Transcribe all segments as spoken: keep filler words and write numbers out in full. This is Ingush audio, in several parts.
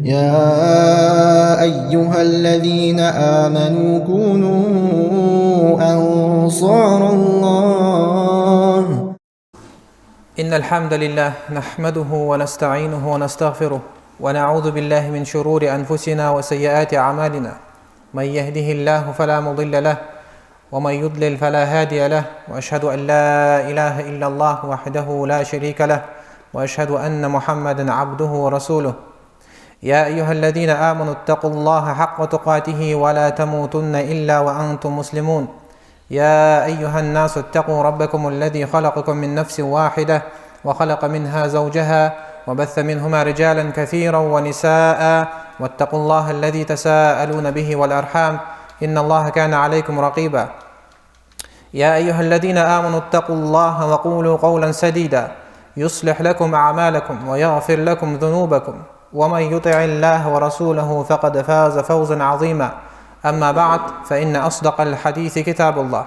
يا أيها الذين آمنوا كونوا أنصار الله. إن الحمد لله نحمده ونستعينه ونستغفره، ونعوذ بالله من شرور أنفسنا وسيئات أعمالنا. من يهده الله فلا مضل له، ومن يضلل فلا هادي له، وأشهد أن لا إله إلا الله وحده لا شريك له، وأشهد أن محمدا عبده ورسوله. يا أيها الذين آمنوا اتقوا الله حق تقاته ولا تموتن إلا وأنتم مسلمون. يا أيها الناس اتقوا ربكم الذي خلقكم من نفس واحدة وخلق منها زوجها وبث منهما رجالا كثيرا ونساء، واتقوا الله الذي تساءلون به والأرحام، إن الله كان عليكم رقيبا. يا أيها الذين آمنوا اتقوا الله وقولوا قولا سديدا يصلح لكم أعمالكم ويغفر لكم ذنوبكم، ومن يطع الله ورسوله فقد فاز فوزا عظيما. أما بعد، فإن أصدق الحديث كتاب الله،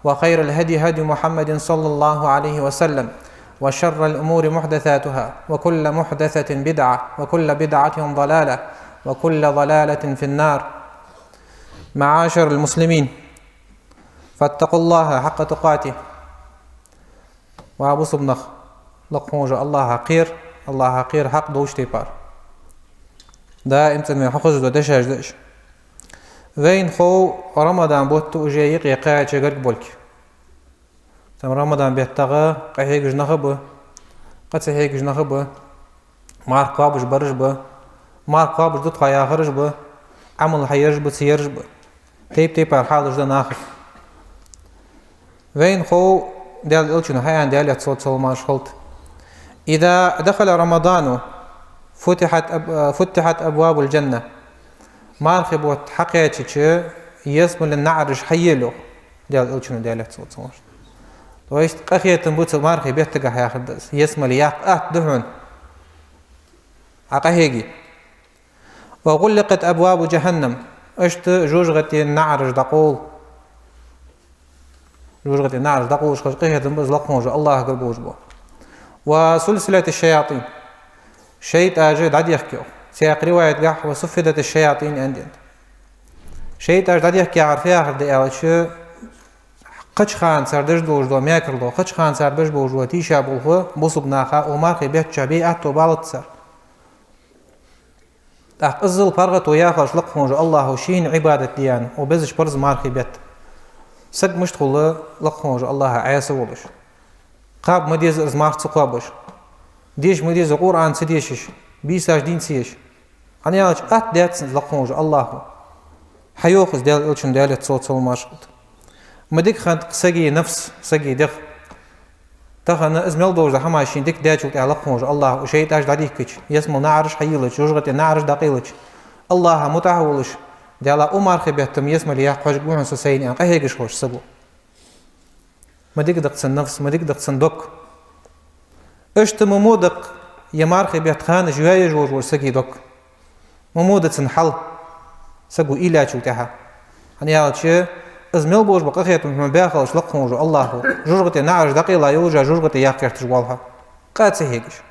وخير الهدي هدي محمد صلى الله عليه وسلم، وشر الأمور محدثاتها، وكل محدثة بدعة، وكل بدعة ضلالة، وكل ضلالة في النار. معاشر المسلمين، فاتقوا الله حق تقاته. Ва бусалба нах, лакха волча Аллахӏах кхера, Аллахӏах кхера хьакъ долча тайпара. Даим цӀена вай хьахозаш дола дешаш да уж. Вайна хов Рамадан бутт уже юкъе кхаьча гарга болга. Цу Рамадан беттагӀа къахьегаш нах а ба, къа ца хьегаш нах а ба, марха кхоабаш бараш а ба, марха кхоабаш дутхьа яхараш а ба, Ӏамал хьаераш а ба, ца ераш а ба. Тайп-тайпара хьалаш да наха. Вайна хов, Даьла Элчано хьааьннад, Даьлера салот-салам хилда: إذا دخل رمضان فتحت أب-، فتحت أبواب الجنة. Мархий бутт хьакхаьчача, ялсмален наӀараш хьаелаш, йоах Даьла Элчано, Даьлера салот-салам хилда. То есть, къахетам ба цу мархий беттагахьа яхар да из. Ялсмале яккха атта да хьона, Ӏа къахьеге. وغلقت أبواب جهنم. Иштта жожагӀатен наӀараш дӀакъовл. ЖожагӀатен наӀараш дӀакъовлаш хилча, къахетам ба из лакха волча Аллахӏагара болаш ба. وسلسلت الشياطين. ШайтӀаш дӀадехк, йоах. Цхьаькха риваятагахь وصفدت الشياطين аьнна да. ШайтӀаш дӀадехк яхар фу яхар да аьлча, кхыча хана цар деш долаш дола мекарло, кхыча хана цар беш болаш бола тийша болх бусалба наха укх мархий бетта чу бе атто балац цар. ТӀаккха иззал паргӀато яхалаш лакха волча Аллахӏо шийна Ӏибадат де аьнна, укх безача парз мархий бетта. Саг мишта хул лакха волча Аллахӏах Ӏеса волаш? Кхаба ма деза из марха ца кхоабаш. Деша ма деза Къуръан ца дешаш, бийсаш дийна ца еш. ХӀана аьлча атта даьд цунна из лакха волча Аллахӏо. Хьайоах из Даьла Элчано, Даьлера салот-салам хилда. Ма дика хиннад-кх сага нафс, сага дегӀ. Тахан из мел долаш дола хӀама шийна дика даьчул тӀехьагӀа лакха волча Аллахӏо шайтӀаш дӀадийхкача, ялсмален наӀараш хьаелача, жожагӀатен наӀараш дӀакъайлача, Аллахӏах мутӀахьа волаш, Даьла, укх мархий бетта-м ялсмале яккха хьожаргва хьона со сайна аьнна, къахьегаш хилча саго. Ма дика да-кх цун нафс, ма дика да-кх цун дог. Иштта ма во да-кх ер мархий бетта ханаш йоаеш волаш волча сага дог. Ма во да цун хьал, саго уйла яьчул тӀехьагӀа. ХӀана аьлча, из мел болаш бола къахетам хьона баь хилча лакха волча Аллахӏо, жожагӀатен наӀараш дӀакъайла йолаш а, жожагӀате яккха гӀерташ воал хьо, къа ца хьегаш.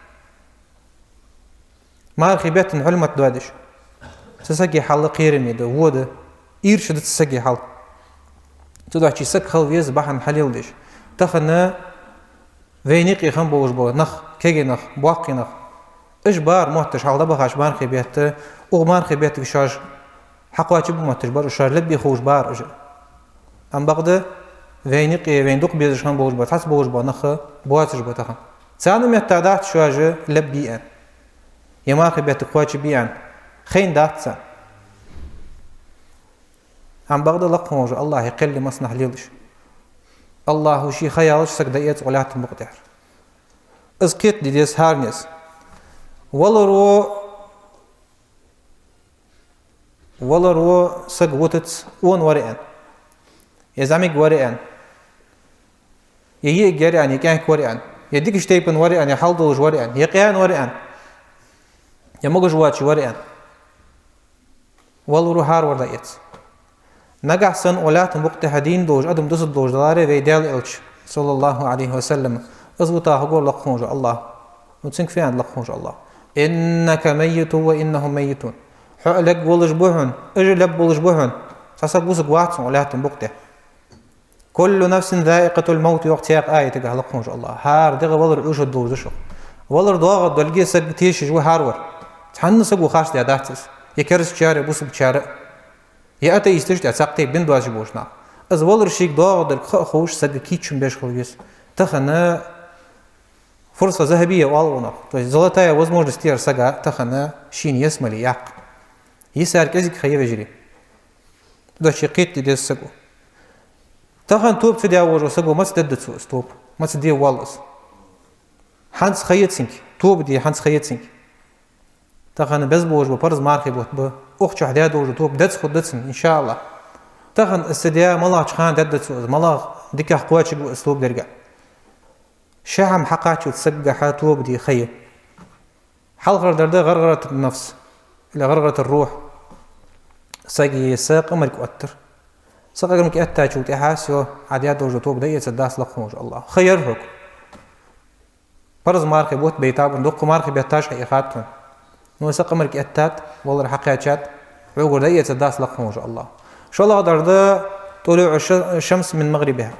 Мархий бетта Ӏилма доадеш. Цу сага хьал кхераме да, во да, ийрча да цу сага хьал. Цудухьа саг хила веза бахьан хьалеладеш. Тахан вайна юкъе хинна болаш бола нах, кегий нах, боккхий нах, уж бӀарга мотташ хьалха дӀабахача мархий бетта, укх мархий беттага шоаш хьакхоачаргба мотташ бар уж, шоаш леббе ховш бар уж. Амма бакъда вайна юкъе, вайна дукха безаш хинна болаш бола, цхьацца болаш бола нах боацаш ба тахан. Царна метта дац шоаш леббе аьнна, ер мархий беттага кхоачаргбе аьнна, хайна дац царна. Амма бакъда лакха волча Аллахӏа кхел я массанахьа лелаш. Аллахӏо ше ха яьлча саг дӀаэц укх лаьттан букъа тӀехьара. Из кхетаде деза хӀаране. Валаро, валаро саг вутац, къона вар аьнна, е зӀамига вар аьнна, е йиӀиг яр аьнна, е кӀаьнк вар аьнна, е дикача тайпан вар аьнна, е хьал долаш вар аьнна, е къаьна вар аьнна, е могаш воацаш вар аьнна. Валаро хӀара вар дӀаэц. Нагахь санна укх лаьттан букъа тӀа дийна долаш адам дусаргдолаш даларе вай Даьла Элча, саллаллахӀу Ӏалайхи ва саллам, из вита хургвар лакха волча Аллахӏо. Ну, цунга фу аьннад лакха волча Аллахӏо? «إنك ميت وإنهم ميتون». Хьо лергволаш ва хьона, уж лергболаш ба хьона. Цхьа саг вусаргвац хьона лаьттан букъ тӀа. «كل نفس ذائقة الموت», йоах цхьаькха аятагахь лакха волча АллахӀа. ХӀара дегӀ валар Ӏуйшургдолаш да шоана. Валар доагӀаргдолга саг тешаш ва хӀаравар. Цхьанне саго харцдаь дац из. Е керастачара, е бусалбачара. Е атеисташ а, цхьаккха тайпара дин доацаш болаш нах. Из валар шийга доагӀаргдолга ха а ховш, саг кийчо беш хила веза. Тахан фурса захӀабия оал укхунах. То есть золотая возможность я ер сага тахан шийна ялсмале яккха. Йисар кӀезига ха я, вежарий. Дош кхетаде деза саго. Тахан тоба ца даь волаш вола саго маца дергда цо из тоба? Маца де воалл из? ХӀанз ха я цунга, тоба де хӀанз ха я цунга. Тахан беза болаш ба парз мархий бутт ба. Укх чу даь долаш дола тоба деза хургда цунна, иншааллахӀ. Тахан из ца даь, малагӀча хана дергда цо из, малагӀа дикагӀа кхоачаргва из тоба дергда. Ши хӀама хьакхаччалца сагагахьа тоба де ха я. Хьалхардар да гӀаргӀаратун-нафс, или гӀаргӀаратур-рухӀ. Сага са къамарг оттар. Са къамарг оттачул тӀехьа всё, Ӏа даь долаш дола тоба дӀаэцаргдац лакха волча АллахӀа. Ха яр хьога. Парз мархий бутт байтаб, дукха мархий бетташ хьаихад хьона. Но са къамарг оттад, валар хьакхаьчад, хьогара дӀаэцаргдац лакха волча АллахӀа. ШоллагӀдар да طلوع الش-، الشمس من مغربها.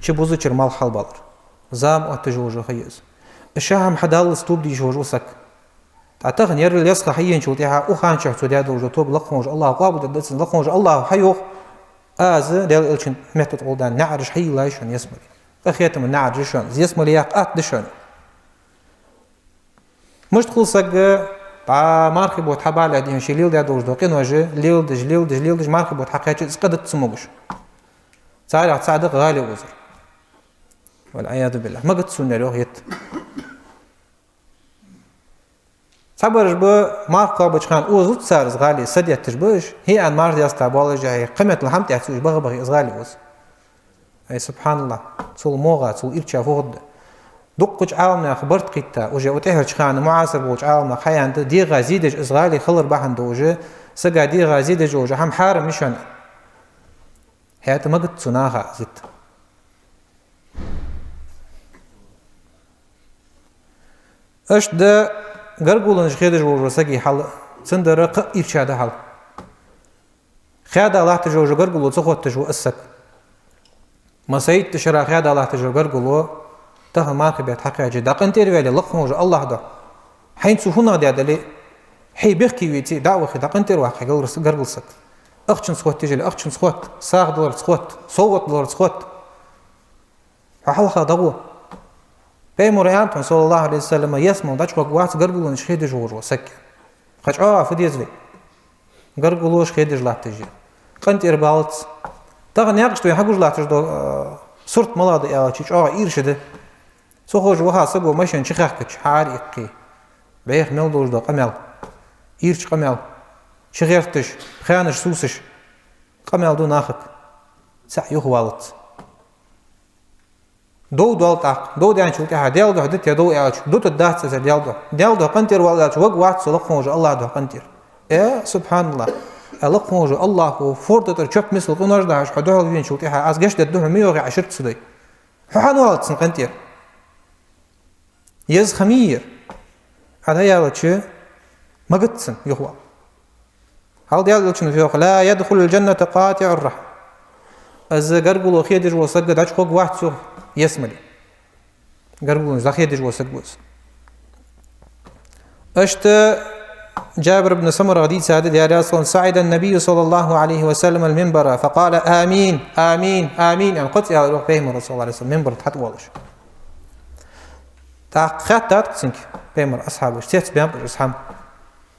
Чу бузача малх хьалбалар. Зама отташ волаш ха я из. Ши хӀама хьадаллалца тоба деш волаш ва саг. ТӀаккха тахан ер лесха хьаенначул тӀехьа, укх хана чухь цо даь долаш дола тоба лакха волча АллахӀа къоабалдергда цунна, лакха волча АллахӀа хьайоах: аз Даьла Элчан меттала гӀолла даьнна наӀараш хьайийллай шоана ялсмале. Къахетама наӀараш я шоана, ялсмале яккха атта да шоана. Мишта хул саг, дӀа мархий бутт хьабалале дийна, ше леладаь долаш дола къинош леладеш, леладеш, леладеш, мархий бутт хьакхаьчача из къа дита ца могаш. Царех цаӀ да гӀали озар. والعياذ بالله. Магац сона ер, йоах, етт. Цхьабараш ба, марха кхоабача хана озац цар из гӀали, са детташ ба уж, хӀаьта марха даьста болаш, хьай кхыметтел хӀама тӀехьа ца уж баха-баха из гӀали оз. Ай, субхьаналлахӀ, цул могӀа, цул ирча фу хургда. Дуккхача Ӏаламнаха барт кхийтта, уже укх тӀехьарча хана муӀасар болча Ӏаламнаха хьаяьннай, дегӀа зе деш из гӀали хилар бахьан долаш, сага дегӀа зе деш долаш хӀама хьарам я шоана. ХӀаьта магац цу наха из етт. Иштта да гаргалонаш хедаш волаш вола сага хьал, цудухьа кхы а ирча да хьал. Хаьда латташ волаш вола гаргало ца хотташ ва из саг. Масийтта шера хаьда латташ вола гаргало тахан мархий бетта хьакхаьчача, дӀакъинтӀера ваьле лакха волча АллахӀа духьа. Хьайна цо фуннагӀа даь дале а, хьай бехке веце а, дӀа а вахе, дӀакъинтӀера ваккха хьай гаргал-, гаргара саг. Ахчанца хотташ яле ахчанца хотта, сагӀа даларца хотта, совгӀат даларца хотта. Хьо хьалха дӀагӀо. Пайхамара аьннад хьона, صلى الله عليه وسلم, ялсмале дӀачугӀоргвац гаргалонаш хедаш волаш вола саг. Кхы чӀоагӀа фу деза вай? Гаргалонаш хедаш латташ я. КъинтӀера баллалца. Тахан наькъашта вай хьагуш латташ дола, а, сурт малагӀа да аьлча, чӀоагӀа ирча да. Ца ховш ваха саго машен чухаьхкача, хьаара иккхе, бӀеха мел долаш дола къамаьл, ирча къамаьл, чугӀерташ, пхаьнаш сусаш, къамаьл ду нахага. ЦаӀ юхаваллалца. Дов доал тӀаккха. Дов даьнначул тӀехьа Даьла духьа дита дов аьлча, дутаргдац из Даьла духьа. Даьла духьа къинтӀера вала аьлча, варгвац цо лакха волаш вола АллахӀа духьа къинтӀера. Э, субхьаналлахӀ. Э, лакха волаш вола АллахӀа форда тӀара чоп мисал къинош дахьаш хьо духьал веначул тӀехьа, аз гешт дергда хьона ма йоахий, Ӏа ширк ца дой. Хьо хӀана валац цунна къинтӀера? Еза ха ма йий ер. Ӏа дӀааьлча, магац цунна юхавала. Хьал Даьла Элчано йоах: «لا يدخل الجنة قاطع رحم». Из гаргало хедаш вола саг дӀачугӀоргвац, йоах, ялсмале. Гаргалонаш дӀахедаш вола саг ва из. Иштта Джабир ибн Самурах дийцад, Даьла раьза хилва цунна: «صعد النبي صلى الله عليه وسلم المنبر فقال: آمين، آمين، آمين», аьнна, кхозза аьлар, йоах, Пайхамара, صلى الله عليه وسلم, минбара тӀа хьатӀавоалаш. ТӀаккха хаьттад цунга Пайхамара асхьабаша, цецбаьннаб уж из хӀама.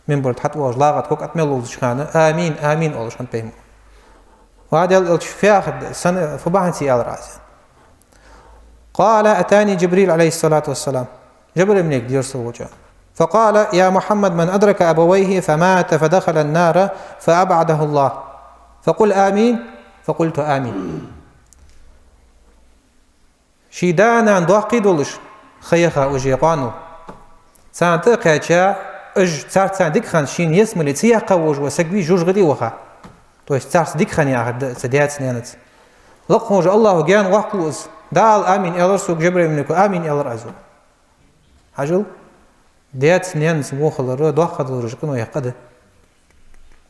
Минбара тӀа хьатӀавоалаш, лагӀа тӀа ког тӀа мел ловзача хана: «آمين، آمين», оалаш хиннад Пайхамар. Ва Даьла Элча, фу яхар да, сенна, фу бахьанца аьлар Ӏа из? «قال: أتاني جبريل عليه الصلاة والسلام». Жабраил малайк денар сона волча. «فقال: يا محمد، من أدرك أبويه فمات فدخل النار فأبعده الله، فقل آمين، فقلت آمين». Ший да-нана доккхий долаш ха яха уже къоанал. Царна тӀа а кхаьча, уж царца цхьана дика хинна, шийна ялсмале ца яьккха волаш вола саг вий жожагӀате ваха. То есть царца дика хинна яхар да, цу даьца-наьнаца. Лакха волча АллахӀа гаьна воаккхалу из. «ДӀаала амин», аьлар сога Жабраил малайко, «амин», аьлар аз. Хьажал, Даьца-наьнаца во хилар доккха долаш къиноех къа да.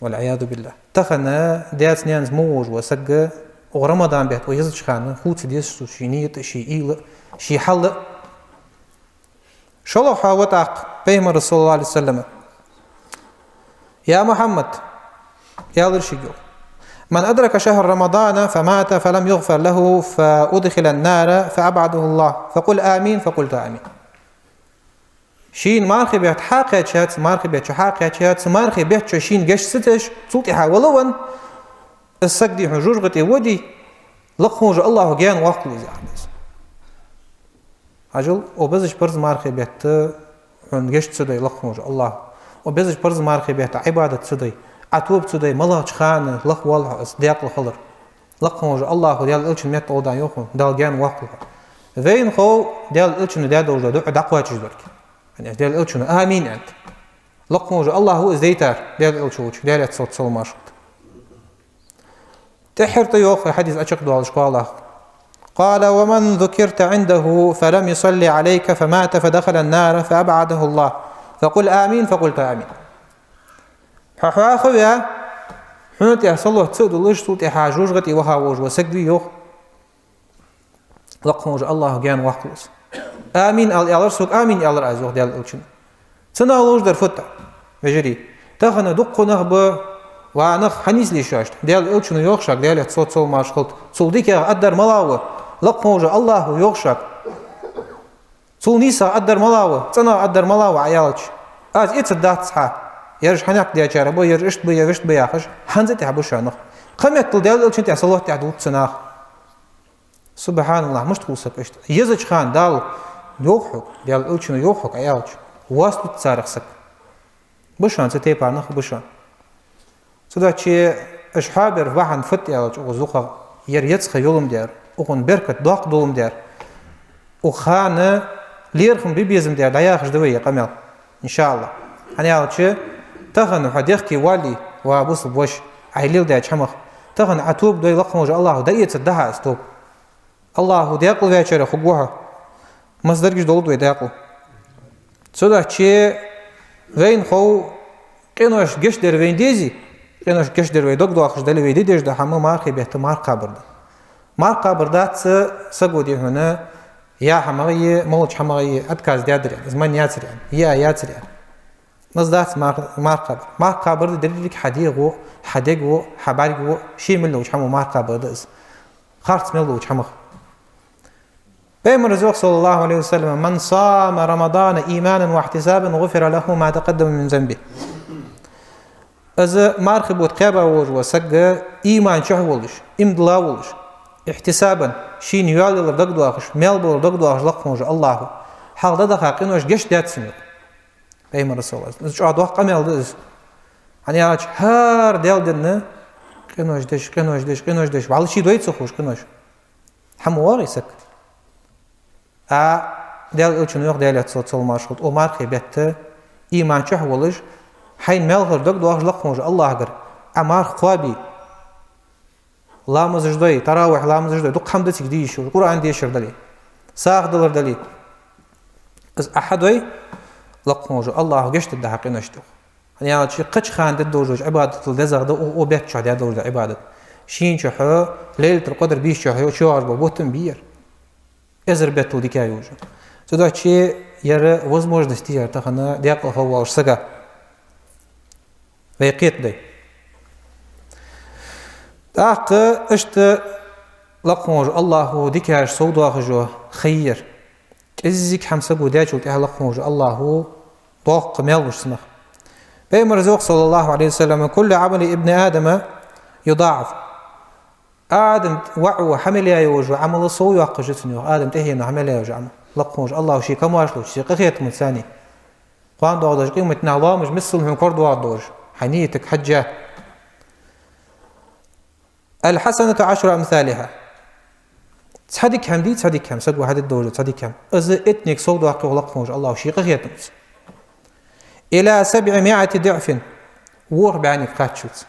والعياذ بالله. Тахан даьца-наьнаца мо вож ва саг, укх Рамадан бетта укх езача хана хӀу ца дезаш цо ший нийят а, ший уйла а, ший хьал а. ШоллагӀа хьо ва тӀаккха Пайхамара, صلى الله عليه وسلم: «يا محمد», аьлар шийга: «من أدرك شهر رمضان فمات فلم يغفر له فأدخل النار فأبعده الله فقل آمين فقلت آمين». Шийна мархий бетта хьакхаьчад, мархий бетта чу хьакхаьчад, мархий бетта чу шийна гешт ца деш, цул тӀехьа вала венна, из саг дий хьона жожагӀате воде, лакха волча АллахӀо гаьна воаккхалва из, аьнна. Хьажал, укх безача парз мархий бетта хьона гешт ца дой лакха волча АллахӀо, укх безача парз мархий бетта Ӏибадат ца дой, Ӏа тоба ца дой, малагӀча хана лакха воал хьо из даькъала хилар. Лакха волча АллахӀо, Даьла Элчан метта гӀолла йоах хьона, Дала гаьна воаккхалва хьо. Вайна хов Даьла Элчано даь долаш дола дуӀа дӀакхоачаш долга. Яъни Даьла Элчано «Амин» аьннад. Лакха волча АллахӀо из дайтар, Даьла Элча волча, Даьлера салот-салам-моаршал хилда. ТӀеххьара тӀа йоах, хьадис Ӏочакхдоалаш кхоалагӀа: «قال: ومن ذكرت عنده فلم يصل عليك فمات فدخل النار فأبعده الله فقل آمين فقلت آمين». Хьо хьоахаваь, хьона тӀа салот ца а дулаш, цул тӀехьа жожагӀате ваха волаш вола саг вий, йоах, лакха волча АллахӀо гаьна воаккхалва из. «Амин» ала аьлар сога, «Амин» аьлар аз, йоах Даьла Элчано. Цунах лувш дар фуд, вежарий? Тахан дуккха нах ба, ва нах, хьанийсле шоашта. Даьла Элчано йоах шуга, Даьлера салот-салам-моаршал хилда. Цул дикагӀа аргдар малагӀа ва, лакха волча АллахӀо йоах шуга. Цул нийсагӀа аргдар малагӀа ва, цӀенагӀа аргдар малагӀа ва Ӏа аьлча. Аз эцаргдац хьа, ераш хьанехк дечар ба, ераш иштта ба, ераш вешта ба яхаш, хӀанз а тӀехьа ба шоана нах. Кхыметтел Даьла Элчан тӀа салот тӀехьа дуллац цу наха. СубхьаналлахӀ, мишта хул саг иштта? Езача хана Дала йоах хьога, Даьла Элчано йоах хьога Ӏа аьлча, воастац царех саг. Ба шоана цу тайпара нах, ба шоана. Цудухьа уж хьабер вахьан фат аьлча, укх зухах ер ецха йолам дар, укхун беркат доккха долам дар, укх хана лерхӀам бе безам дар, дӀаяхаш да вай ер къамаьл, иншааллахӀ. ХӀана аьлча, тахан хьо дехке вале, ва бусалба воша, Ӏа леладаьча хӀамах, тахан Ӏа тоба дой, лакха волча АллахӀо дӀаэцаргда хьа из тоба. АллахӀо даькъала ваьчарех хургва хьо. Массадараш долда вай даькъала. Цудухьа вайна хов къиношта гешт дар вайна дезе, къиношта гешт дар вай дог доахаш дале, вай де дезаш дола хӀама мархий бетта марха кхабар да. Марха кхабар дац саго, дий хьона, яа хӀамах е молча хӀамах е отказ даьдар аьнна, из манъяцар аьнна, яа яцар аьнна. Из дац марха, марха кхабар. Марха кхабар да деррига хьа дегӀо, хьа дегӀо, хьа бӀарго, ше мел йолча хӀамо марха кхабар да из. Харц мел долча хӀамах. Пайхамара йоах, صلى الله عليه وسلم: «من صام رمضان إيمانا واحتسابا غفر له ما تقدم من ذنبه». Из мархий бутт кхаьба волаш вола саг иман чу волаш, иман дилла волаш, ихьтисабан, шийна йоалаялар дог доахаш, маьл балар дог доахаш, лакха волча АллахӀо хьалха дӀадаха къинош гешт даьд цунна. Пайхамара, صلى الله عليه وسلم. Из чӀоагӀа доккха къамаьл да из. ХӀана аьлча, хӀара Даьла дина къинош деш, къинош деш, къинош деш, вӀалла ше дой ца ховш къинош. ХӀама вагӀий саг. А Даьла Элчано йоах, Даьлера салот-салам-моаршал хилда, укх мархий бетта иман чу волаш, хьайна маьл хилар дог доахаш, лакха волча АллахӀагара Ӏа марха кхоабе, ламазаш дой, таравихь ламазаш дой, дукха хӀама да цига де йиш йолаш, Къуръан дешар дале, сагӀа далар дале. Из Ӏа хьадой, лакха волча АллахӀо гешт дергда хьа къиношта. ХӀана аьлча, кхыча хана де долаш долча Ӏибадатал дезагӀа да укх, укх бетта чухь де долаш дола Ӏибадат. Шийна чухь, Лайлатуль-Къадр бийсан чухь, чу йоагӀаш бола бутт-м бий ер. Эзар беттал дика йолаш. Цудухьа ер возможность я ер тахан даькъала хила волча сага. Вай кхетаде. ТӀаккха иштта лакха волча АллахӀо дикаш сов доахаш я ер. КӀеззига хӀама саго даьчул тӀехьа лакха волча АллахӀо доккха маьл луш цунах. Пайхамара йоах, صلى الله عليه وسلم: «كل عمل ابن آدم يضاعف». Адама воӀо хьа мел яь йолаш йола Ӏамал сов йоаккхаш я цунна, йоах, Адама тӀехьено хьа мел яь йолаш йола Ӏамал. Лакха волча АллахӀо ший камаьршалца, ший къахетамца цунна. Кхоана доагӀаш дола къематдийнахьа лоамаш миссел хьона корадоагӀаргдолаш, хьай нийятага хьежжа. «الحسنة عشر أمثالها». Цхьа дика хӀама дий, цхьа дика хӀама, саго хьадеш дола цхьа дика хӀама, из иттанга сов доаккх, йоах, лакха волча АллахӀо ший къахетамца. «إلى سبعمائة ضعف». ВорхӀ бӀаьнга кхаччалца.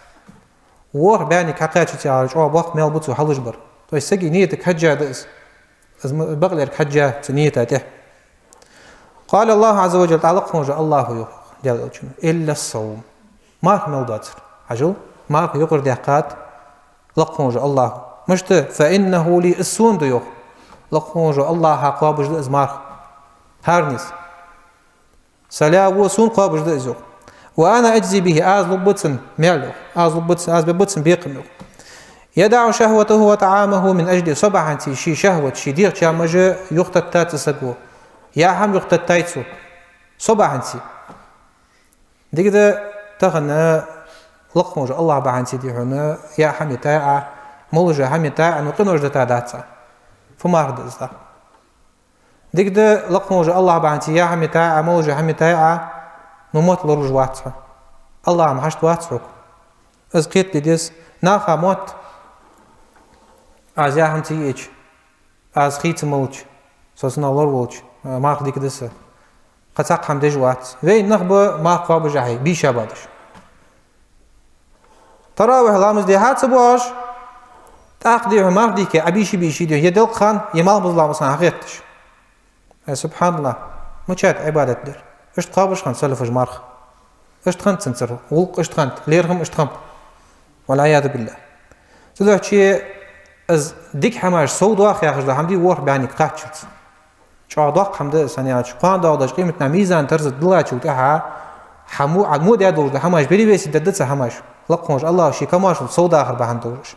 ВорхӀ бӀаьнга хьакхаьчача, яхар чӀоагӀа боккха маьл ба цо хьалуш бар. То есть сага нийятага хьежжа да из. Из ма-, бакълерга хьежжа цу нийята тӀа. قال الله عز وجل, тӀаккха лакха волча АллахӀа йоах, Даьла Элчано: إلا الصوم. Марха мел доацар. Хьажал, марха юкъера даьккхад лакха волча АллахӀа. Мишта? فإنه لي, из сона да йоах. Лакха волча АллахӀа кхоабаш да из марха. ХӀаране. Са лай ва, сона кхоабаш да из йоах. وأنا أجزي به, аз лургба цунна маьл йоах. Аз лургба цунна, аз бергба цунна бекхам йоах. يدع شهوته وطعامه من أجلي, со бахьанца ший шахӀват, ший дегӀа чамаш юхатетт цу саго. Яа хӀама юхатетт цо. Со бахьанца. Дика да, тахан лакха волча АллахӀа бахьанца дий хьона, яа хӀама йитай Ӏа, молаш хӀама йитай Ӏа, ну къинош дита дац Ӏа. Фу марха да из тӀаккха? Дика да, лакха волча АллахӀа бахьанца яа хӀама йитай Ӏа, молаш хӀама йитай Ӏа, ну мотт лоралуш вац хьо. АллахӀ-м хьашт вац хьога. Из кхетаде деза. Наха мотт, аз яа хӀама ца йиача, аз хий ца малча, со цунах лораволча, марха дика да са. Кхы цхьаккха хӀама деш вац. Вайна нах ба марха кхоабаш ахьа, бийша бадаш. Таравихь ламаз дехьа ца боагӀаш, тӀаккха дий хьона марха дийхке, Ӏа бийша-бийша дий хьона, е делкъа хана, е малхбуза ламаз хана хьахетташ. Ай, субхьаналлахӀ, мичад Ӏибадат дар? Иштта кхоабаш хиннад салафаш марха. Иштта хиннад царна гӀулакх, иштта хиннад лерхӀам, иштта хиннаб. والعياذ بالله. Цудухьа из дика хӀамаш сов доах яхаш дола хӀама дий, ворхӀ бӀаьнга кхаччалца. ЧӀоагӀа доккха хӀама да из, хӀана аьлча кхоана доагӀача къематдийнахьа мизан-тараза диллачул тӀехьагӀа хӀама, Ӏа мо даь долаш дола хӀамаш перевесить дергда цу хӀамаша, лакха волча АллахӀа ший камаьршал сов дахар бахьан долаш.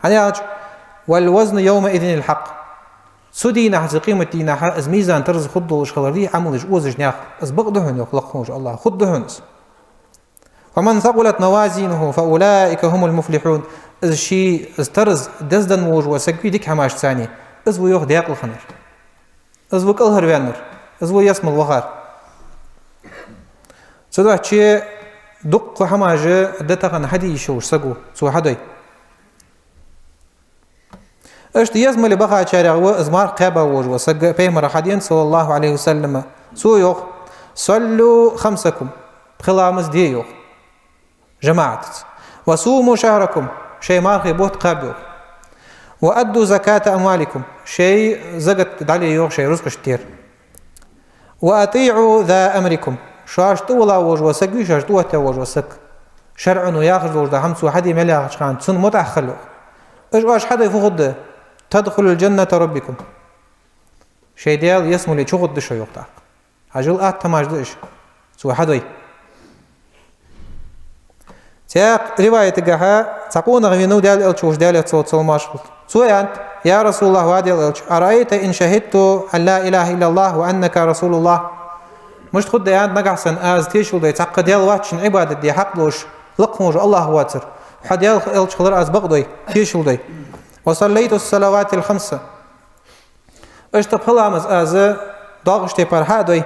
ХӀана аьлча: والوزن يومئذ الحق. Цу дийнахьа, цу къематдийнахьа из мизан-тараза хургдолаш хилар дий, Ӏамалаш озаш наьха, из бакъ да хьона йоах лакха волча АллахӀа, хургда хьона из. فمن ثقلت موازينه فأولئك هم المفلحون. Из ший, из тараза дезденна волаш вола саг вий дика хӀамашца, из ва йоах даькъала хиннар. Из ва кӀалхарваьннар. Из ва ялсмала вахар. Цудухьа дуккха хӀамаш да тахан хьаде йиш йолаш саго, цо хьадой. Иштта ялсмале бахачарех ва из марха кхаьба волаш вола саг, Пайхамара хьадена, صلى الله عليه وسلم. Цо йоах: صلوا خمسكم. Пхи ламаз де йоах. ЖамаӀатаца. وصوموا شهركم. Шоай мархий бутт кхаба йоах. وأدوا زكاة أموالكم. Шоай закат дӀале йоах шоай рузкъашта тӀера. وأطيعوا ذا أمركم. Шоашта тӀавала волаш вола саг вий, шоашта тӀаоттаваь волаш вола саг. ШарӀо яхаш долаш дола хӀама цо хьаде мел яхача хана, цунна мутӀахьа хила йоах. Уж оаш хьадой фу хургда? تدخلوا جنة ربكم. Шоай Даьла ялсмале чугӀоргда шо йоах тӀаккха. Хьажал, атта хӀамаш да уж. Цо хьадой. Цхьаькха риваятагахьа цхьа къонах венав Даьла Элча волча, Даьлера салот-салам хилда цунна. Цо аьннад: يا رسول الله, ва Даьла Элча, أرأيت إن شهدت أن لا إله إلا الله وأنك رسول الله. Мишта хургда, аьннад, нагахьа санна аз тешал дой, цхьаккха Даьла воацачун Ӏибадат де хьакъ долаш лакха волаш АллахӀ воацар, хьо Даьла Элча хилар аз бакъдой, тешал дой. وصليت الصلوات الخمس. Иштта пхи ламаз аз доагӀача тайпара хьа а дой.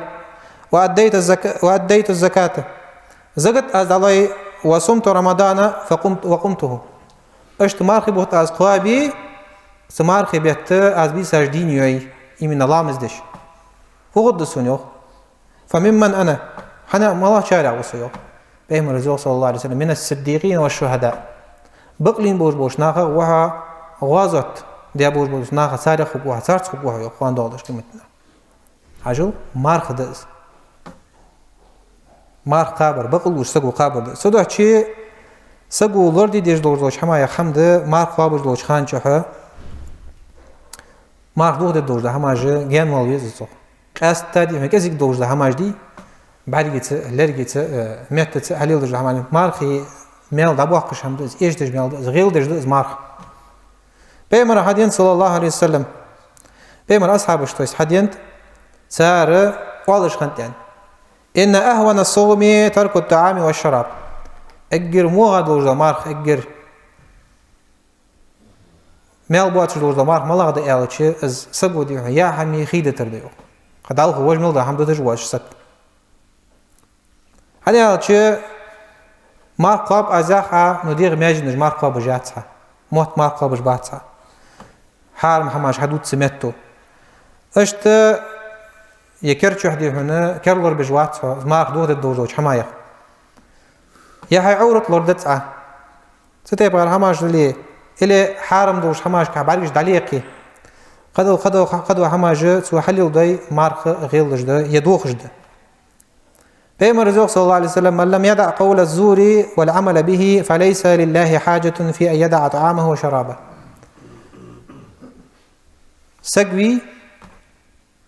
وأديت الزكا-، وأديت الزكاة. Закат аз дӀалой. وصمت رمضان فقمت، وقمته. Иштта мархий бутт аз кхоабий, цу мархий бетта аз бийсаш дийна йой, именно ламаз деш. Фу хургда сона йоах? فممن أنا؟ ХӀана, малагӀчарех ва со йоах? Пайхамара йоах, صلى الله عليه وسلم: من الصديقين والشهداء. Бакълийна болаш болча нахах ва хьо, гӀазот даь болаш болча нахах, царех хургва хьо, царца хургва хьо йоах кхоана доагӀача къематдийнахьа. Хьажал, марха да из. Марха кхабар, бакълувш саго кхабар да из. Цудухьа саго лораде дезаш долаш долча хӀамаех хӀама да марха кхоабаш долча хана чухь марха дохадергдолаш дола хӀамаш гаьнавала веза цох. Къаьстта дий хьона кӀезига долаш дола хӀамаш дий, бӀаргаца, лергаца, э, меттаца хьалеладеш дола хӀамаш, мархий маьл дӀабоаккхаш хӀама да из, эшадеш маьл да из, гӀелдеш да из марха. Пайхамара хьаденад, صلى الله عليه وسلم, Пайхамара асхьабашта, то есть, хьаденад, цар оалаш хиннад аьнна: إن أهون الصوم ترك الطعام والشراب. Эггара вогӀа долаш дола марха, эггара маьл боацаш долаш дола марха малагӀа да аьлча, из саго дий хьона яа хӀамеи хий дитар да йоах. Кхы дӀахо вож мел дола хӀама дуташ воацаш саг. ХӀана аьлча, марха кхоаб аз яхаш, ну, дегӀа маьженаш марха кхоабаш яц хьа, мотт марха кхоабаш бац хьа. Хьарам хӀамаш хьадувц цу метто. Иштта е кер чухь дий хьона, кер лорабеш вац хьо, марха дохадергдолаш долча хӀамаех. Е хьай Ӏоврат лорадац Ӏа. Цу тайпара хӀамаш дале, или хьарам долча хӀамашка бӀаргаш дӀалийкхе. Кхыдола, кхыдола, кхыдола хӀамаш цо хьалелдой, марха гӀеллаш да, е дохаш да. Пайхамара йоах, صلى الله عليه وسلم: «من لم يدع قول الزور والعمل به فليس لله حاجة في أن يدع طعامه وشرابه». Саг вий,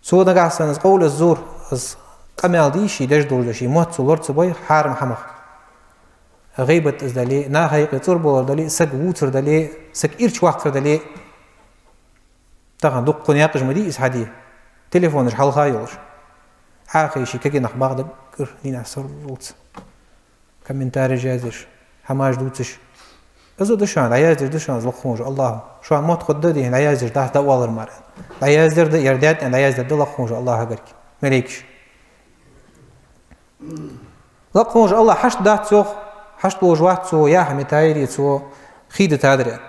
цо нагахьа санна из قول الزور, из къамаьл дий, ше деш долаш да, ше мотт цо лора ца бой хьарам хӀамах. ГӀийбат из дале, наха юкъе цӀурбалар дале, саг вувцар дале, саг ирча ваккхар дале. Тахан дуккха наькъаш ма дий из хьаде. Телефонаш хьалха йолаш. Хьахай ший кагий нах бакъда гӀур дийнахьа сарралца. Комментареш язъеш, хӀамаш дувцаш. Из да шоана, дӀаяздеш да шоана из лакха волча АллахӀа. Шоана мотт хургда дий хьона, дӀаяздеш дац, дӀаоалар мара. ДӀаяздер да, ер даьд аьнна, дӀаяздер да лакха волча АллахӀа гарга. Малейкаш. Лакха волча АллахӀа хьашт дац цох, хьашт волаш вац цо, яхьа митайри цо, хий дитадар аьнна.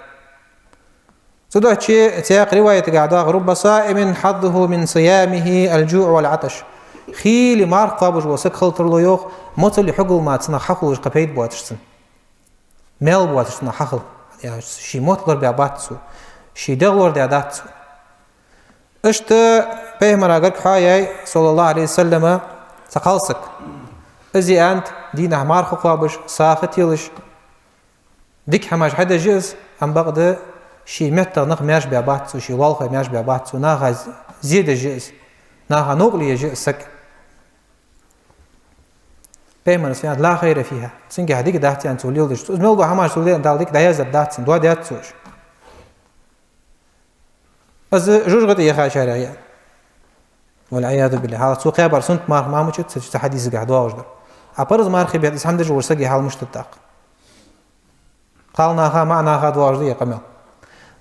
Цудухьа цхьаькха риваятагахьа доагӀа: «رب صائم حظه من صيامه الجوع والعطش». Хийла марха кхоабаш вола саг хила тарлу йоах, моцали хьогалмала цунах хьахулаш кхы пайда боацаш цунна. Маьл боацаш цунах хьахила. Е ший мотт лорабаь бац цо, ший дегӀ лорадаь дац цо. Иштта Пайхамара гарга хьоаяьй, صلى الله عليه وسلم, цхьа кхалсаг. Из аьннад, дийнахьа марха кхоабаш, сагӀа телаш, дика хӀамаш хьадеш я из, амма бакъда ший меттах нах маьрша баь бац цо, ший лоалахой маьрша баь бац цо, наха зе деш я из, наха новкъарле еш я из саг. Пайхамара аьннад: «لا خير فيها». Цунгахьа дика дац аьнна цо леладеш. Из мел дола хӀамаш цо леладаь, Дала дика дӀаяздеш дац цунна, доадаьд цо уж. Из жожагӀате яхачарех я. والعياذ بالله. ХӀаьта цо кхаьбар суннат марха ма мичад, цу, цу хьадисагахьа доагӀаш дар. А парз мархий бетта из хӀама деш волча сага хьал мишта да тӀаккха? Кхалнаха, маӀанаха доагӀаш да ер къамаьл.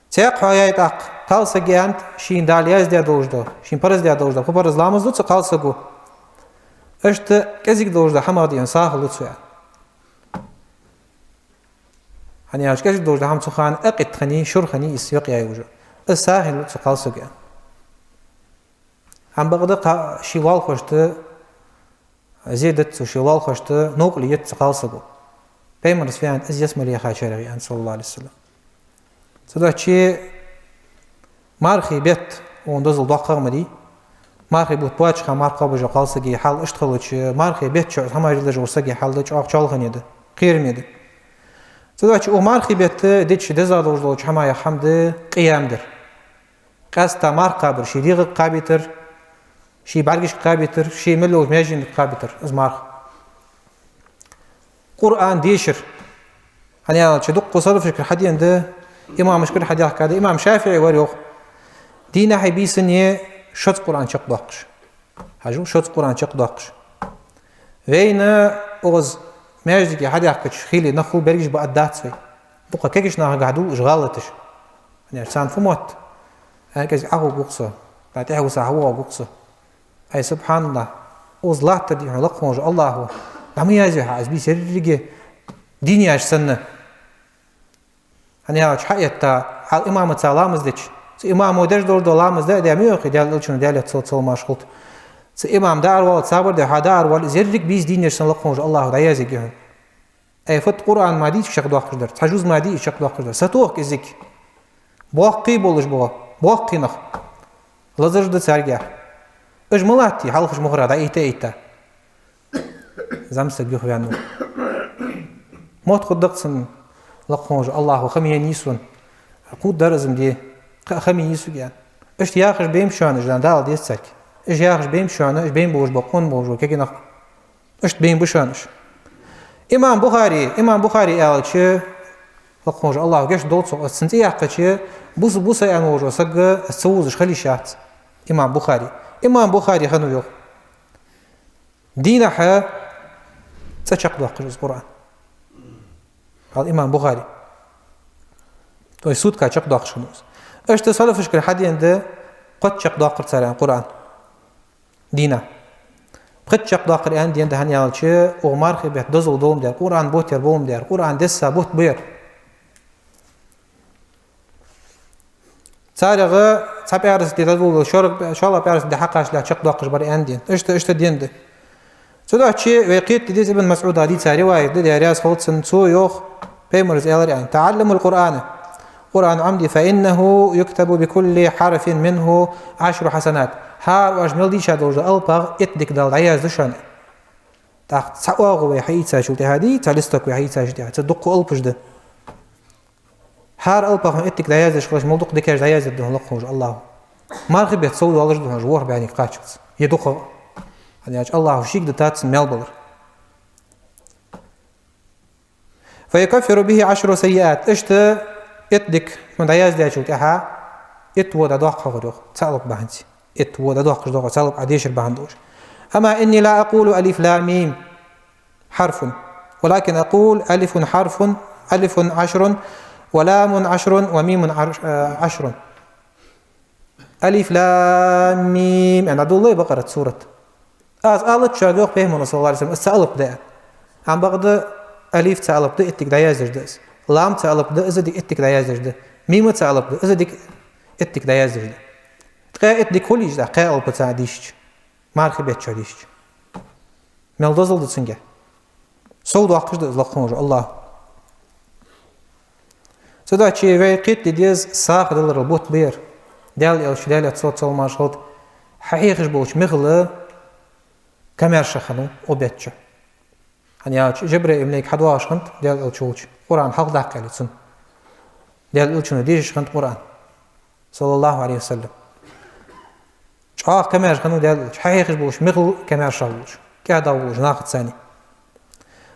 Цхьаькха хьоаяьй тӀаккха, кхалсага аьннад, шийна Дала яздаь долаш да, шийна парз даь долаш да, фу парз ламаз ду цу кхалсаго. Иштта кӀезига долаш да хӀамах дийна сагӀа лу цо аьнна. ХӀана аьлча кӀезига долаш да хӀама цу хана акъит хиннай, шура хиннай из йокъаяь уже. Из сагӀийна лу цу кхалсага аьнна. Амма бакъда кха-, ший лоалахошта зе дац цо, ший лоалахошта новкъарле ец цу кхалсаго. Пайхамара аьннад, из ялсмале яхачарех я аьнна, صلى الله عليه وسلم. Цудухьа мархий бетта, укхун дозал доккхагӀа ма дий, мархий бутт боацача хана марха кхоабаш вола кхалсага хьал иштта хилча, мархий бетта чу хӀамаш леладеш волча сага хьал да чӀоагӀа чоалхане да, кхераме да. Цудухьа укх мархий бетта дича деза долаш долча хӀамаех хӀама да къиям дар. Къаьстта марха кхабар, ший дегӀага кхабийтар, ший бӀаргашка кхабийтар, ший мел йолча маьженашка кхабийтар из марха. Къуръан дешар. ХӀана аьлча дуккха салафашкара хьадена да, имамашкара хьадехка да, имам ШафиӀи вар йоах. Дийнахьеи бийсанеи шозза Къуръан чакхдоаккхаш. Хьажал, шозза Къуръан чакхдоаккхаш. Вайна укхаза маьждиге хьадаьхкача хийла нах хул, бергаш ба аргдац вай. Дукха кагийча нахагахьа дул уж гӀалаташ. ХӀана аьлча царна фу мотт? Ай, кӀезига Ӏохувргва-кх со, тӀехьа висса хьавоагӀаргва-кх со. Ай, субхьаналлахӀ, укхаза латтар дий хьона лакха волча АллахӀа, дӀа ма язъе хьа из бийса еррига дийна яьча санна. ХӀана аьлча хьаэтта, хьал имамаца ламаз дича, цу имамо деш долаш дола ламаз да а даь, ма йоахий, Даьла Элчано, Даьлера салам-моаршал хилда, цу имам даар валлалца сабар де, хьо даар валлалца, из еррига бийса дийна еш санна лакха волча АллахӀа дӀаязъергья хьона. Ай, фатта Къуръан мара дийцача чакхдоаккхаш дар, цхьа жуз мара дийцача чакхдоаккхаш дар. Сатохка из йига. Боккхий болаш ба, боккхий нах. Лазараш да царгахьа. Уж ма латтий хьалхашка мугӀара дӀаэтта-этта. ЗӀамсаг юхаваьнна ва. Мотт хургда-кх цунна, лакха волча АллахӀа хам еннай сона. Кхувргдар из-м де, кхы а хам еннай сога аьнна. Иштта яхаш бейнаб шоана уж, Дала деза царга. Уж яхаш бейнаб шоана, уж бейна болаш ба, къона болаш ба кагий нах. Иштта бейна ба шоана уж. Имам Бухари, имам Бухари аьлча, лакха волча АллахӀа гешт долда цох, аз цун цӀи яьккхача, бус, бус аьнна волаш вола саг аз ца вовзаш хила йиш яц. Имам Бухари. Имам Бухари хиннав йоах. Дийнахьа цкъа чакхдоаккхаш из Къуръан. Хьал имам Бухари. То есть сутка чакхдоаккхаш хиннав из. Иштта салафашкара хьадена да, кхозза чакхдоаккхар цар аьнна Къуръан. Дийнахьа. Кхозза чакхдоаккхар аьнна дена да, хӀана аьлча укх мархий бетта дозал долаш ма дар, Къуръан бутт яр болаш ма дар, Къуръан десса бутт ба ер. Царех цхьа пӀаьраска ди дӀадоладеш, шоллагӀа пӀаьраска ди хьакхачалехь чакхдоаккхаш бар аьнна дена. Иштта, иштта дена да. Цудухьа вай кхетаде деза, Ибн МасӀуда дийца риваят да, Даьла раьза хилва цунна, цо йоах, Пайхамара аьлар аьнна: «تعلموا القرآن القرآن عمدي فإنه يكتب بكل حرف منه عشر حسنات. ХӀара оаш мел дийша долча алапах итт дика Дала дӀаязду шоана. ТӀаккха цхьа оагӀув вай хьаийцачул тӀехьагӀа дий, цхьа листок вай хьаийцачул тӀехьагӀа, цхьа дукха алапаш да. ХӀара алапах хьона итт дика дӀаяздеш хилча, мел дукха дикаш дӀаяздаьд хьона лакха волча АллахӀа. Мархий бетта сов доаллаш да хьона ворхӀ бӀаьннега кхаччалца. Е дукхагӀа. ХӀана аьлча АллахӀа шийга да таццан маьл балар. فيكفر به عشر سيئات. Иштта итт дика хьона дӀаяздечул тӀехьагӀа итт во дӀадоаккх хьогара, йоах, цхьа алап бахьанца. Итт во дӀадоаккхаш да хьогара, цхьа алап Ӏа дешар бахьан долаш. أما إني لا أقول ألف لام ميم حرف، ولكن أقول ألف حرف، ألف عشر، ولام عشر، وميم عر-، آه، عشر. ألف لام ميم. Яъни, дӀадолалой Бакъарат сурат. Аз алац шуга, йоах Пайхамара, صلى الله عليه وسلم, из цхьа алап да. Амма бакъда алиф цхьа алап да, итт дика дӀаяздеш да из. Лам цхьа алап да, из а ди-, итт дика дӀаяздеш да. Мим а цхьа алап да, из а ди-, итт дика дӀаяздеш да. Ткъаь итт дика хул из, кхаь алапаца дийшача. Мархий бетта чу дийшача. Мел дозал да цунга. Сов доаккхаш да из лакха волча АллахӀа. Цудухьа вай кхетаде деза сагӀа даларал бутт ба ер. Даьла Элча, Даьлера салот-салам хилда, хьахьехаш болча михал камаьрша хиннав укх бетта чу. ХӀана аьлча Жабраил малайк хьадоагӀаш хиннад Даьла Элча волча, Къуръан хьалхадаккха аьле цунна. Даьла Элчано дешаш хиннад Къуръан, صلى الله عليه وسلم. ЧӀоагӀа камаьрша хиннав Даьла Элча, хьахьехаш болча михал камаьрша волаш, кӀаьда волаш нахаца цхьана.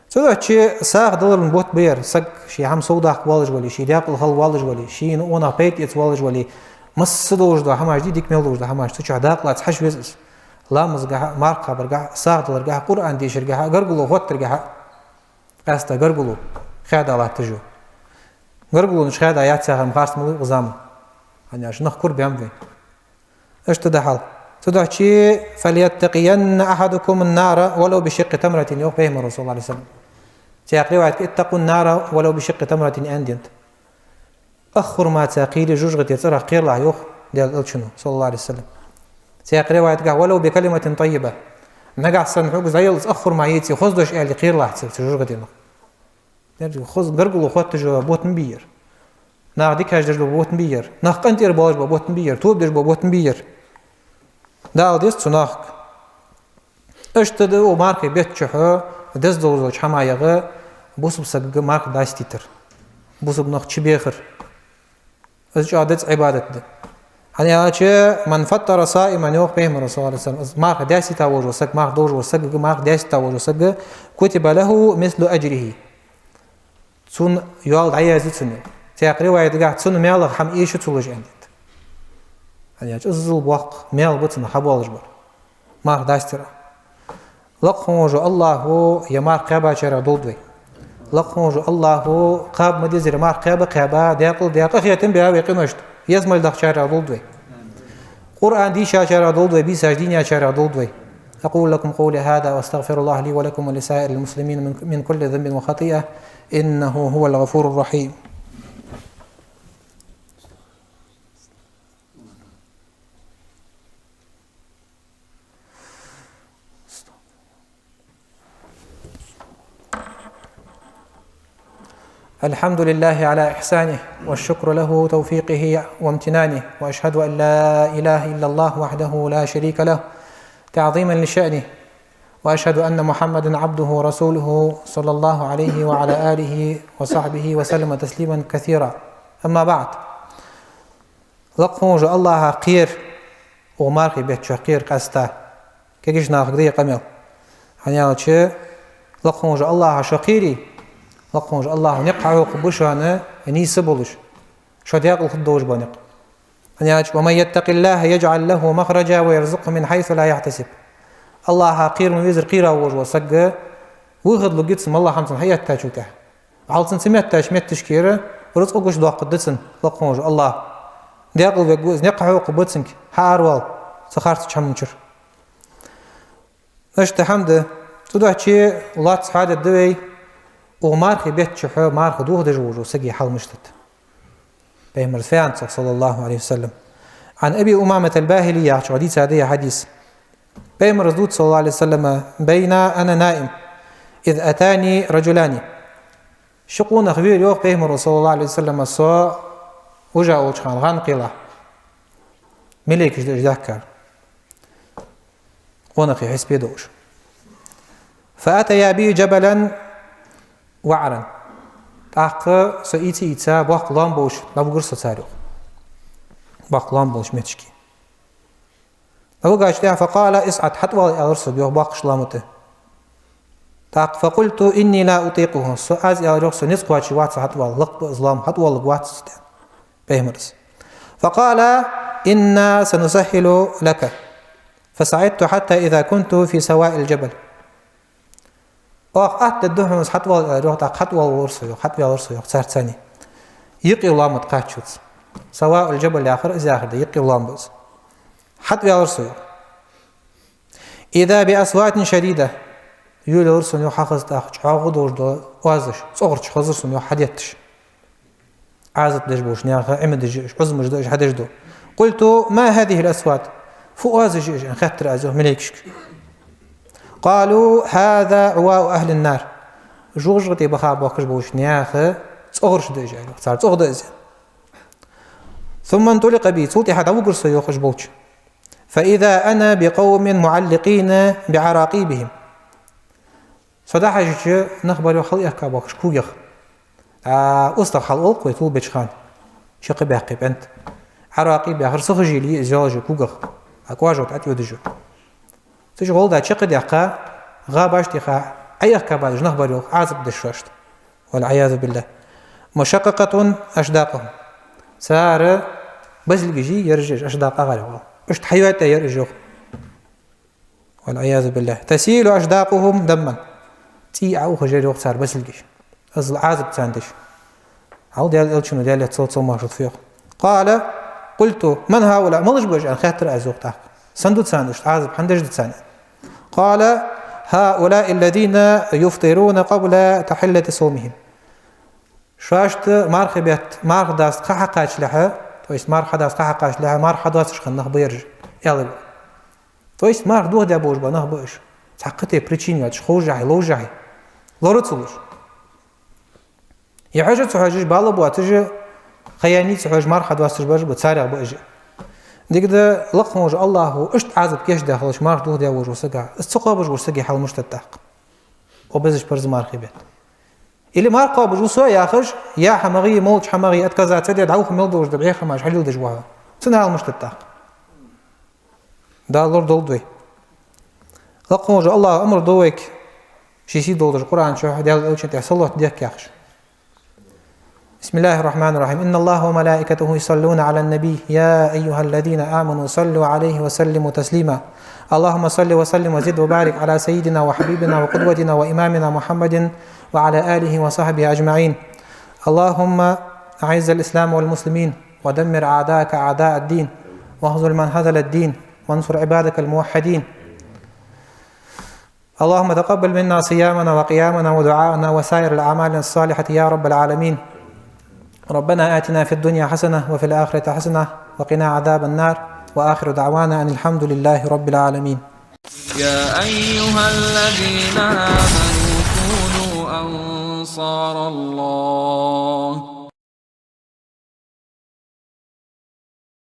Цудухьа сагӀа даларал бутт ба ер, саг ший хӀама сов даккха воаллаш вале, ший даькъала хила воаллаш вале, шийна къонах пайда эца воаллаш вале, масса долаш дола хӀамаш дий, дика мел долаш дола хӀамаш, цу чу дакъа лаца хьажа веза из. Ламазгахьа, марха кхабаргахьа, сагӀа даларгахьа, Къуръан дешаргахьа, гаргало хоттаргахьа. Къаьстта гаргало хаьда латташ ва. Гаргалонаш хаьда яц яхар-м харц ма лув укх заман. ХӀана аьлча нах кура баьннаб вайна. Иштта да хьал. Цудухьа فليتقين أحدكم النار ولو بشق تمرة, йоах Пайхамара, صلى الله عليه وسلم. Цхьаькха риваятага اتقوا النار ولو بشق تمرة аьнна денад. Ах хурмаца кхийра жожагӀатен цӀерах кхералахь, йоах Даьла Элчано, صلى الله عليه وسلم. Цхьаькха риваятага ولو بكلمة طيبة. Нагахьа санна хьога из дӀаяллалца ах хурма еце, хоза дош аьле кхералахь цу, цу жожагӀатенах. Деррига хоза гаргало хотташ бола бутт ма бий ер. Нах дикаш деш бола бутт ма бий ер. Нах къинтӀера боалаш бола бутт ма бий ер. Тоба деш бола бутт ма бий ер. Дала деза цу нахага. Иштта да укх мархий бетта чухь деза долча хӀамаех бусалба сагага марха дастийтар. Бусалба нах чубехар. Из чӀоагӀа деза Ӏибадат да. ХӀана аьлча من فطر صائما, йоах Пайхамара, صلى الله عليه وسلم, из марха дастийта волаш вола саг, марха долаш вола сагага, марха дастийта волаш вола сагага, كتب له مثل أجره. Цун йоал дӀаязду цунна. Цхьаькха риваятагахьа цунна маьлах хӀама эша ца луш аьннад. ХӀана аьлча иззал боккха маьл ба цунна хьабоалаш бар. Марха дастийта. Лакха волча АллахӀа ер марха кхаьбачарех долда вай. Лакха волча АллахӀа кхаба ма деззара марха кхаьба, кхаьба, даькъала даь, къахетам баь вай къиношта еза мел дахачарех долда вай. Къуръан дийшачарех долда вай, бийсаш дийначарех долда вай. أقول لكم قولي هذا وأستغفر الله لي ولكم ولسائر المسلمين من، من كل ذنب وخطيئة، إنه هو الغفور الرحيم. الحمد لله على إحسانه، والشكر له توفيقه وامتنانه، وأشهد أن لا إله إلا الله وحده لا شريك له تعظيما لشأنه، وأشهد أن محمدا عبده ورسوله، صلى الله عليه وعلى آله وصحبه وسلم تسليما كثيرا. أما بعد. Лакха волча АллахӀах кхера, укх мархий бетта чу кхера къаьстта. Кагийча нахага де къамаьл. ХӀана аьлча, лакха волча АллахӀах шо кхерий, лакха волча АллахӀа никъ хьахьокхаргба шоана нийса болаш, шо даькъала хургдолаш бола никъ. ХӀана аьлча: ومن يتق الله يجعل له مخرجا ويرزقه من حيث لا يحتسب. АллахӀах кхера ма веззара кхийра волаш вола саг выход лургья цунна, моллагӀа хӀама цунна хьаэттачул тӀехьагӀа. Валлахӏи, цунна ца метташ метташкара рузкъа гучадоаккхаргда цунна лакха волча АллахӀа. Даькъала вергва из, никъ хьахьокхаргба цунга, хьааравала цу харцача хӀаман чура. Иштта хӀама да. Цудухьа лоацца хьадергда вай, укх мархий бетта чухь марха дохадеш волча сага хьал мишта да. Пайхамара фу аьннад цох, صلى الله عليه وسلم. عن أبي أمامة الباهلي яхачо дийцад ер хьадис. Пайхамара дувц, صلى الله عليه وسلم: بينا أنا نائم إذ أتاني رجلان. Ши къонах вера, йоах Пайхамара, صلى الله عليه وسلم, со Вужа волча хана гӀанкхелахь. Малейкаш да уж даьхкар. Къонахий хьисапе да уж. فأتيا بي جبلا وعرا. ТӀаккха со ийца-ийца боккха лоам болаш дӀавугар со царех. Боккха лоам болаш моттиге. ДӀавугача тӀехьа, فقال: اصعد, хьатӀавала, аьлар сога, йоах, боккхача лоамах тӀа. ТӀаккха, فقلت: إني لا أطيقه. Со, аз аьлар, йоах, со низ кхоачаш вац хьатӀавала, лакха ба из лоам, хьатӀавалларгвац со из, аьнна. Пайхамара. فقال: إنا سنسهل لك. فصعدت حتى إذا كنت في سواء الجبل. Оаха атта дергда хьона из, хьатӀавала, аьлар, йоах, тӀаккха хьатӀавалар со, йоах, хьатӀавалар со, йоах, царца цхьана. Юкъе лоам да кхаччалца. سواء الجبل яхар из яхар да, юкъе лоам ба из. ХьатӀавалар со, йоах. إذا بأصوات شديدة. Йолаелар сона, йоах, хьахаза тӀаккха чӀоагӀа долаш дола оазаш, цӀогӀарча хазар сона, йоах, хьадетташ. Ӏазап деш болча наьха Ӏимадаш я уж, Ӏузамаш да уж, хьадеш дола. قلت: ما هذه الأصوات؟ Фу оазаш я уж, аьнна, хаьттар аз, йоах, малейкашка. قالوا: هذا عواء أهل النار. ЖожагӀате баха боахкаш болча наьха цӀогӀараш да уж, аьлар, йоах, цар цӀогӀа да из. ثم انطلق بي, цул тӀехьа дӀавугар со, йоах, уж болча. فإذا أنا بقوم معلقين بعراقيبهم. Со дӀахьежача, нах бар, йоах, хьалъяьхка боахкаш когех. А, устагӀа хьалъолх вай тувлабеча хана. Чакхбаьккха пӀент. Ӏаракъиб яхар сухожилие я из, йолаш я когах. А кожа тӀа тӀайодаш я. Цу чу гӀолла чакхдаьккха, гӀабаш тӀа Ӏояьхка бадаш нах бар, йоах, Ӏазап деш шоашта. والعياذ بالله. مشققة أشداقهم. Цар базилгаш я ераш, ераш, ашдакъ агӀар, йоах. Иштта хьайойтӀа яр уж, йоах. والعياذ بالله. تسيل أشداقهم دما. ЦӀий Ӏоухаш яр, йоах, цар базилгаш. Из Ӏазап царна деш. Хьал Даьла Элчано, Даьлера салот-салам хилда цунна, йоах. قال: قلت: من هؤلاء؟ Малаш ба уж, аьнна, хаьттар аз, йоах, тӀаккха. Сенна ду царна иштта Ӏазап, хӀана деш да царна? قال: هؤلاء الذين يفطرون قبل تحلة صومهم. Шоашта мархий бетта, марха даста кхы хьакхачалехьа, то есть марха хьадаста кхы хьакхачалехьа, марха хьадоацаш хинна нах ба ераш, аьлар. То есть марха дохадаь болаш бола нах ба уж. Цхьаккха тайпара причина йоацаш, ховшшехь, ловшшехь. Лора ца луш. Е хьожаш, ца хьожаш, бала боацаш, хаяьннай ца хьожаш, марха хьадоасташ бараш ба, царех ба уж. Дика да, лакха волча АллахӀа иштта Ӏазап кийчдаь хилча, марха дохадаь волаш вола саг, из ца кхобаш волча сага хьал мишта да тӀаккха? О безаш парз мархий бетта. Или марха кхобаш ва со яхаш, яь хӀама гӀий, молча хӀама гӀий, отказаться де, дӀаваха мел долаш да, бӀеха хӀамаш хьалелдеш ва хьо. Цун хьал мишта да тӀаккха? Дала лорадолда вай. Лакха волча АллахӀа амар ду вайга, ший сий долча Къуръан чу, Даьла Элчан тӀа салот дехка яхаш. بسم الله الرحمن الرحيم. إن الله وملائكته يصلون على النبي، يا أيها الذين آمنوا صلوا عليه وسلموا تسليما. اللهم صل وسلم وزد وبارك على سيدنا وحبيبنا وقدوتنا وإمامنا محمد وعلى آله وصحبه أجمعين. اللهم أعز الإسلام والمسلمين ودمر أعداءك أعداء الدين واخذل من خذل الدين وانصر عبادك الموحدين. اللهم تقبل منا صيامنا وقيامنا ودعاءنا وسائر الأعمال الصالحة يا رب العالمين. ربنا آتنا في الدنيا حسنة وفي الآخرة حسنة وقنا عذاب النار. وآخر دعوانا أن الحمد لله رب العالمين. يا أيها الذين آمنوا كونوا أنصار الله.